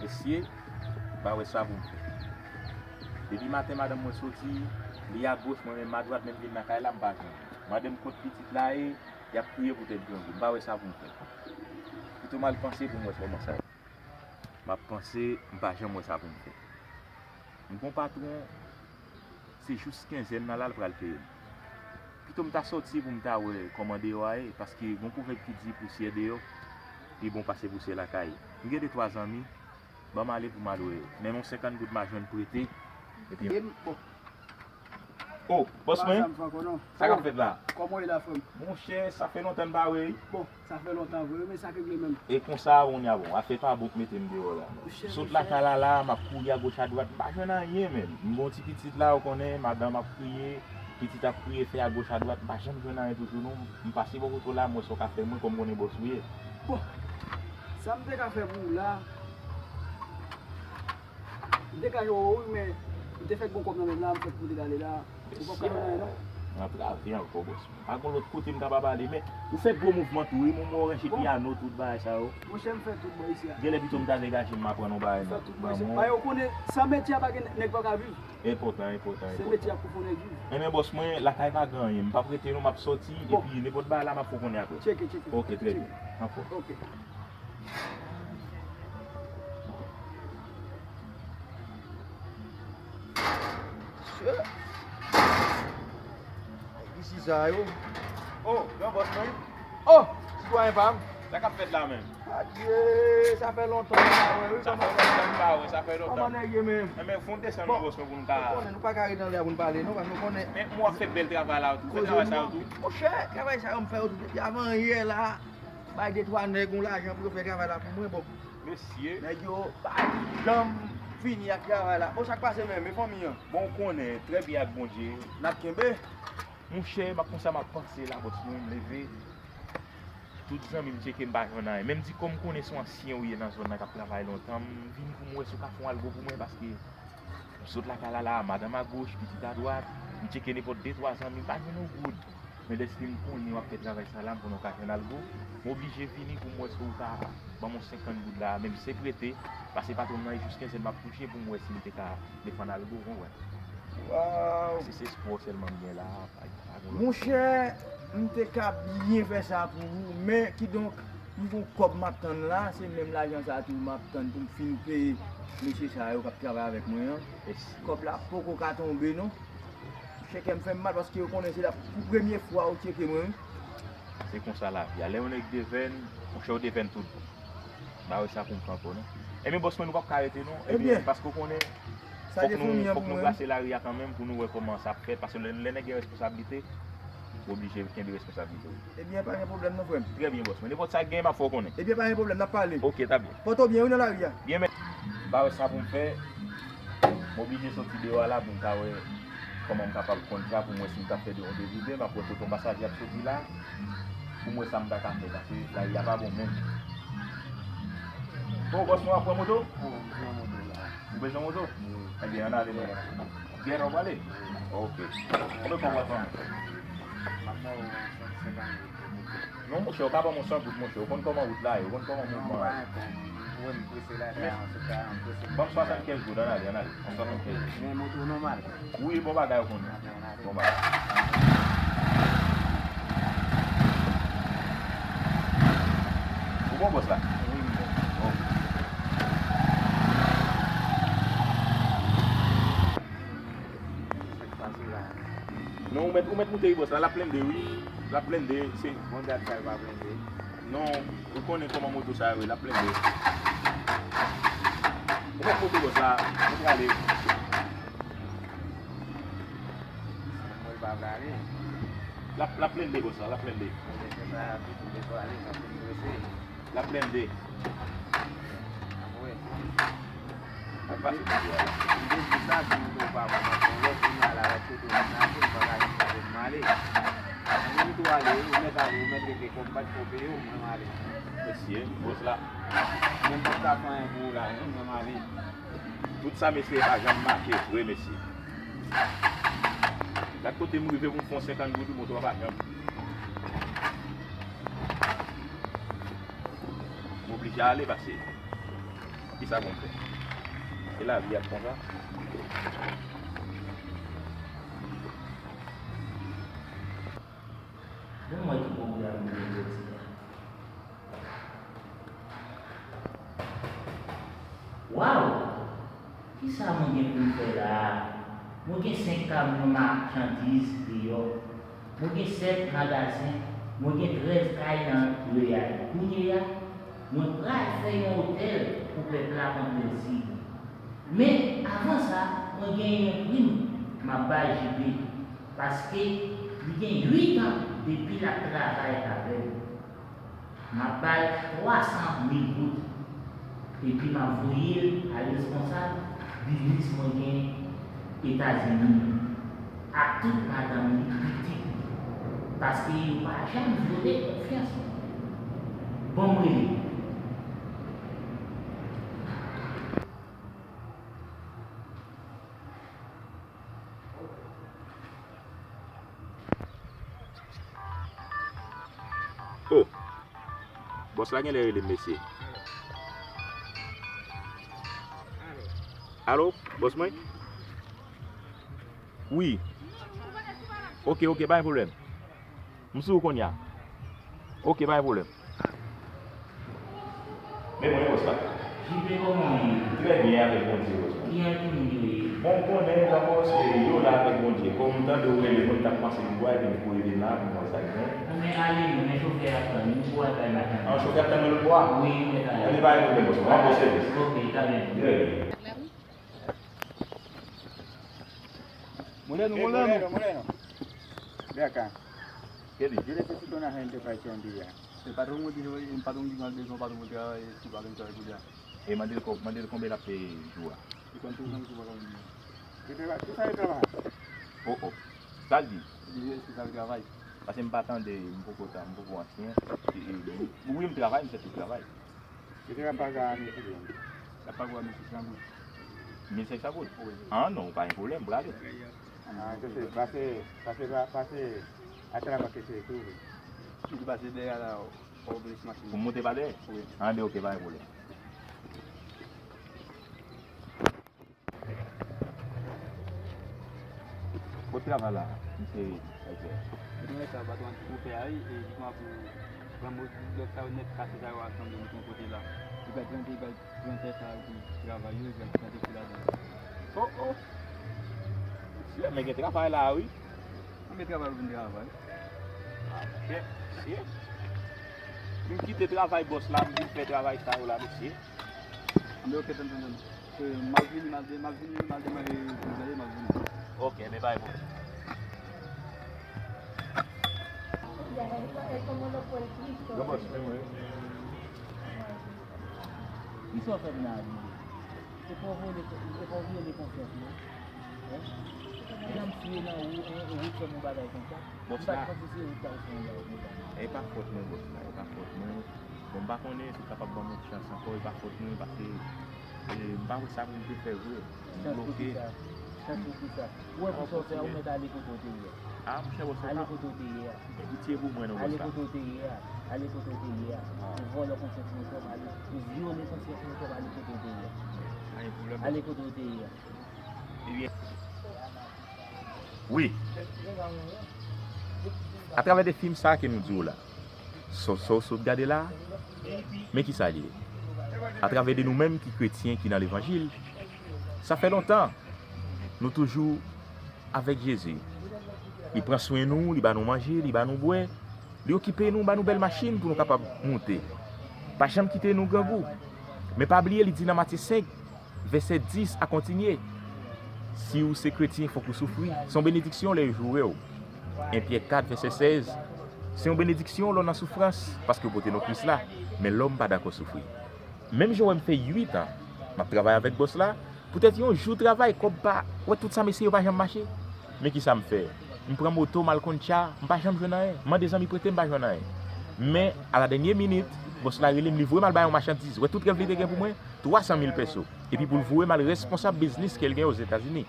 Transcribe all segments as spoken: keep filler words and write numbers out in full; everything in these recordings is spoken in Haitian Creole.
Mesye, m pa wè sa pou m fè. Depi maten madanm mwen soti, li agoch, mwen menm adwat, menm vin lakay la, m pa jwenn li. Mande m kot pitit la ye, y ap kriye poutèt grangou. M pa wè sa pou m fè. Pito m al panse pou m wè kòman sa ye. M ap panse, m pa janm wè sa pou m fè. M gon patwon, se jous kenzèn nan la l pral peye m. Pito m ta sòti pou m ta wè kòman deyò a ye, paske gon pwovèb ki di pousyè deyò pi bon pase pousyè lakay. M gen de twa zanmi, ban m ale pou m al wè. Men yon senkant goud m a jwenn prete, epi... Bon. Oh, bòs mwen, sa k ap fèt la? Kòman w ye la, frè m? Monchè, sa fè lontan n pa wè, wi. Bon, sa fè lontan vre, men sa k regle menm? E konsa, bon, y a bon. Afè pa bon k mete m deyò la, non. Monchè, sot lakay la, la, m ap kouri agoch adwat, m pa jwenn anyen, menm. M gon ti pitit la, ou konnen, madanm ap kriye, pitit ap kriye, fè agoch adwat, m pa janm jwenn anyen toujou, non. M pase bò kote w la, m wè sa w ka fè mwen, kòm m konnen bòs ou ye. Bon, sa m te ka fè pou ou la, m te ka jwe wi, men m te fèk gon kòb nan men m la, m fèk pou te gade la. Ou p ap ka jwenn anyen, non? Antrave ankò, bòs mwen. Pa gon lòt kote m kapab ale, men ou fè gwo mouvman tou, wi, m wè w ranche pyano, tout bagay sa yo. Monchè, m fè tout bò isi a. Genlè pito m ta degaje m, m aprann yon bagay nan. Fè tout bò isi a. Paske ou konnen, san metye a pa gen nèg pa ka viv. Enpòtan, enpòtan, enpòtan. Se metye a k pou fè nèg viv. Enben, bòs mwen, lakay pa gen anyen. M p ap rete non, m ap sòti, epi nenpòt bagay la, m ap fè w konnen apre. Tcheke, tcheke. Ok, trè byen. Anfòm. Ok. Mesye. Isi sa yo. Oh, gran bòs mwen. Oh, sitwayen pa m. Sa k ap fèt la menm? Adye, sa fè lontan m pa wè, wi. Sa fè lontan m pa wè, sa fè lontan. Kòman nèg ye menm? Enben, fè yon desann non, bòs mwen, pou nou ka... Ou konnen nou pa ka ret anlè a pou nou pale, non, paske ou konnen. Men, m wè w ap fè bèl travay la, ou fè travay sa yo tou? Monchè, travay sa yo m fè yo tou depi avan yè la. Bay de twa nèg yon lajan pou yo fè travay la pou mwen, bon. Mesye. Nèg yo pa janm fini ak travay la. Bon, sa k pase menm, e fanmi an? Bon, ou konnen, trè byen ak Bondye. N ap kenbe. Monchè, m ap konsa, m ap panse la, bòs mwen, m leve. Tout zanmi m tcheke m pa jwenn anyen. Men m di kòm m konnen se yon ansyen ou ye nan zòn nan k ap travay lontan, m vin pou m wè si w ka fè yon algo pou mwen, paske m sot lakay la la, madanm agoch, pitit adwat, m tcheke nenpòt de twa zanmi, m pa jwenn yon goud. Men dèske m konnen w ap fè travay sa la, m konnen w ka jwenn algo, m oblije vini pou m wè si w ka ban m yon senkant goud la, menm se prete, paske patwon m nan e jous kenzèn m ap touche pou m wè si m te ka defann algo, w konprann? Waw! Si se espwa sèlman m gen la, pa, pa gen lòt. Monchè, m te ka byen fè sa pou ou, men kidonk, m gon kòb m ap tann la, se menm lajan sa tou m ap tann pou m fin peye mesye sa yo k ap travay avèk mwen an. Kòb la poko ka tonbe non. Monchè, kè m fè m mal paske yo konnen se la pou premye fwa yo tcheke mwen, wi. Se konsa lavi a. Lè yon nèg devèn, monchè, ou devèn tout bon. M pa wè sa pou m fè ankò non. Ebyen, bòs mwen, nou p ap ka rete non. Ebyen, paske ou konnen, fòk nou, fòk nou brase lari a kanmenm pou nou wè kòman sa ap fèt. Paske lè, lè nèg gen responsablite, ou oblije kenbe responsablite w. Ebyen, pa gen pwoblèm non, frè m. Trè byen, bòs mwen. Nenpòt sa k genyen, m ap fè w konnen. Ebyen, pa gen pwoblèm, n ap pale. Ok, ta byen. Pòte w byen, wi, nan lari a. Byen, men. M pa wè sa pou m fè. M oblije soti deyò a la pou m ka wè kòman m kapab konn sa, pou m wè si m ka fè de yon devi de, m ap wè kote yon pasaje ap soti la, pou m wè sa m ta ka fè, paske lari a pa bon menm. O, bòs mwen, w ap pran moto? Bon, m pran moto la. Ou bezwen moto? Wi. Ebyen, ann ale, non. Gèt w ap pale? Wi. Ok. Konbyen kòb w ap pran? M ap ba w san senkant goud pou moto. Non, monchè, ou pa ban m yon san goud, monchè. Ou konn kòman wout la ye, ou konn kòman mouvman an ye. Ou wè m prese la, la, an tout ka, m prese. Ban m swasannkenz goud, ann ale, ann ale. Yon swasannkenz. Men moto nòmal. Wi, bon bagay ou konnen. Bon bagay. Ou bon, bòs la? Wi, m bon. Bon. Sa k pase la? Non, ou mèt, ou mèt moute wi bòs la, l ap blende wi. L ap blende, se... Bon dat sa l pa blende. Non, ou konnen kòman moto sa yo ye, l ap blende. Ou mèt moute bòs la, nou prale. Mwen pa prale. L ap, l ap blende bòs la, l ap blende. Blende sa, tout blende prale, sa fin prese. L ap blende. Ap wè. Ap pase kote a la. M te di sa, si moto pa bon, nan fon lòt, kounye a la, l ap soti nan nati, m pa ka jwenn kote m ale. Mwen tou ale, ou mèt ale, ou mèt rete, kòm m pa t ko peye w, mwen m ale. Mesye, bòs la. Mwen m pa t ka fè anyen pou ou la, non, mwen m ale. Tout sa mesye pa janm mache vre, mesye. Gad kote m rive pou m fè yon senkant goud, moto a pa janm. M oblije ale pase. Kisa pou m fè? E lavi ap konsa. Bon, mwen ki pwogram mwen jodi a. Waw! Kisa mwen gen pou m fè la a? Mwen gen senk kamyon machandiz deyò. Mwen gen sèt magazen. Mwen gen trèz kay nan Reyal. Kounye a, mwen pral fè yon otèl pou pèp la pran plezi. Men, avan sa, mwen gen yon prim m ap bay J P, paske li gen uit an depi l ap travay avè m. M ap ba l twa san mil goud, epi m ap voye l a responsab biznis mwen gen Etazini, ak tout madanm li, pitit li, paske yo pa janm vyole konfyans mwen. Ban m rele. Oh! Bòs la genlè rele m, mesye. Alo, bòs mwen? Wi. Oke, oke, pa gen pwoblèm. M sou ou kounye a. Oke, pa gen pwoblèm. Men mwen, bòs la. J P, kòman w ye? Trè byen, avèk Bondye, bòs mwen. Kijan timoun yo ye? Bon, m konnen, dakò, se yo la avèk Bondye. Kòm m tande w rele mwen, m t ap pase m bò, epi m kouri vin la pou m wè sa k gen. Bon, men ale non, men chofè a ap tann ou, ou al bay machandiz. An, chofè ap tann mwen lòt bò a? Wi, ou mèt ale. Ebyen, pa gen pwoblèm, bòs mwen. M ap bòse. Oke, ta byen. Trè byen. Moreno, Moreno. Moreno, Moreno. Ven acá. Yo necesito una gente para ese día. E patwon mwen di, e patwon di mwen bezwen yon patwon pou travay, si pa gen travay pou li a. E mande l kò-, mande l konbyen l ap peye jou a. E konn tou nan jou pa konn di. Yo trava-, yo sa yo travay? Oh, oh. Sa l di? Li di, èske sa yo travay? Paske m pa tande, m poko ta, m poko ansyen. E, e, wi, m travay, m fè tout travay. Yo te ka paga a mil senk san goud. L ap paga w a mil senk san goud. Mil senk san goud? Wi. Ah non, pa gen pwoblèm, prale. Ah, se, se, pase, pase, pa-, pase atravè ke se tou, wi. Ou te pase dèyè la, ou plis machin. Pou monte pa dèyè? Wi. Ah, ben, ok, pa gen pwoblèm. Kot travay la, misye? Mwen sa, patwon an ti kou fè a, wi, e jisman pou pran mo, dòk sa yo nèt, kase sa yo ansanm, yo met yon kote la. Li pral plante, li pral plante sa yo pou travay yo, li pral plante kou ladan. Oh, oh! Mesye, men gen travay la, wi. Anben travay ou vin travay. Ah, monchè, mesye. Vin kite travay bòs la, vin fè travay sa yo la, mesye. Anben, ok, tann, tann, tann. E, m ap vini, m ap de-, m ap vini, m ap demare pou m ale, m ap vini. Ok, men bay mwen. Yo, bòs, men mwen. Kisa w fè m la, Abine? E pa w vyole, e pa w vyole konfyans mwen? Hein? Jan m siye nan ou, e, e ou fè m yon bagay konsa? Bòs la. M pa t panse se ou k t al fè yon bagay konsa. E pa fòt mwen, bòs la, e pa fòt mwen. Bon, m pa konnen si w kapab ban m yon chans ankò, e pa fòt mwen, paske, e, m pa wè sa pou m te fè vre. M bloke. Chans pou kisa? Chans pou kisa? Ou wè pou sa w fè a, ou mèt ale kote w te ye a. Ah, monchè, bòs la. Ale kote w te ye a. Fè pitye pou mwen non, bòs la. Ale kote w te ye a. Ale kote w te ye a. Ou vòlè konfyans mwen twòp, ale. Ou vyole konfyans mwen twòp, ale kote w te ye a. Pa gen pwoblèm, bòs. Ale kote w te ye a. Ebyen, wi. Atravè de fim sa ke nou di w la, sa, sa w sot gade la, men kisa l ye. Atravè de nou menm ki kretyen, ki nan levanjil, sa fè lontan nou toujou avèk Jezi. Li pran swen nou, li ba nou manje, li ba nou bwè, li okipe nou, ba nou bèl machin pou nou kapab moute. Pa janm kite nou grangou. Men pa bliye, li di nan Matye senk, vèsè dis a kontinye, si w se kretyen, fòk ou soufri. Se yon benediksyon lè yo joure w. En Pyè kat, vèsè sèz, se yon benediksyon lè w nan soufrans, paske w pote non Kris la. Men lòm pa dakò soufri. Menm jan w wè m fè uit an, m ap travay avèk bòs la, poutèt yon jou travay, kòb pa, w wè tout sa m eseye yo pa janm mache. Men kisa m fè? M pran moto, m al Concha, m pa janm jwenn anyen. M mande zanmi prete, m pa jwenn anyen. Men, a la dènye minit, bòs la rele m, li voye m al bay yon machandiz. W wè tout rèv li te gen pou mwen? Twa san mil pèso. Epi pou l voye m al responsab biznis ke l gen Ozetazini.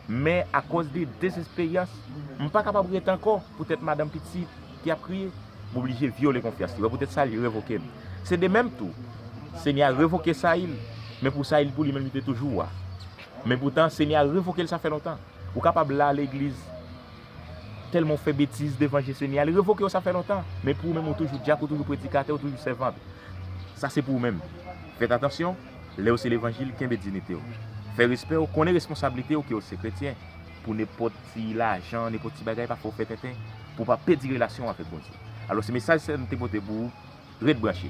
Men, akòz de dezesperyans, m pa kapab ret ankò poutèt madanm pitit ki ap kriye. M oblije vyole konfyans li. W wè poutèt sa, li revoke m. Se de menm tou, Senyè a revoke Sayil. Men pou sa, li, pou li menm, li te toujou wa. Men poutan, Senyè a revoke l, sa fè lontan. Ou kapab la legliz, tèlman w fè betiz devan je Senyè a, li revoke w, sa fè lontan. Men pou ou menm, ou toujou dyak, ou toujou predikatè, ou toujou sèvant. Sa se pou ou menm. Fèt atansyon, lè w se levanjil, kenbe diyite w. Fè respè w, konnen responsablite w ke w se kretyen. Pou nenpòt ti lajan, nenpòt ti bagay, pa fè w fè tenten. Pou w pa pèdi relasyon w avèk Bondye. Alò, se mesaj sa m te pote pou ou. Ret branche.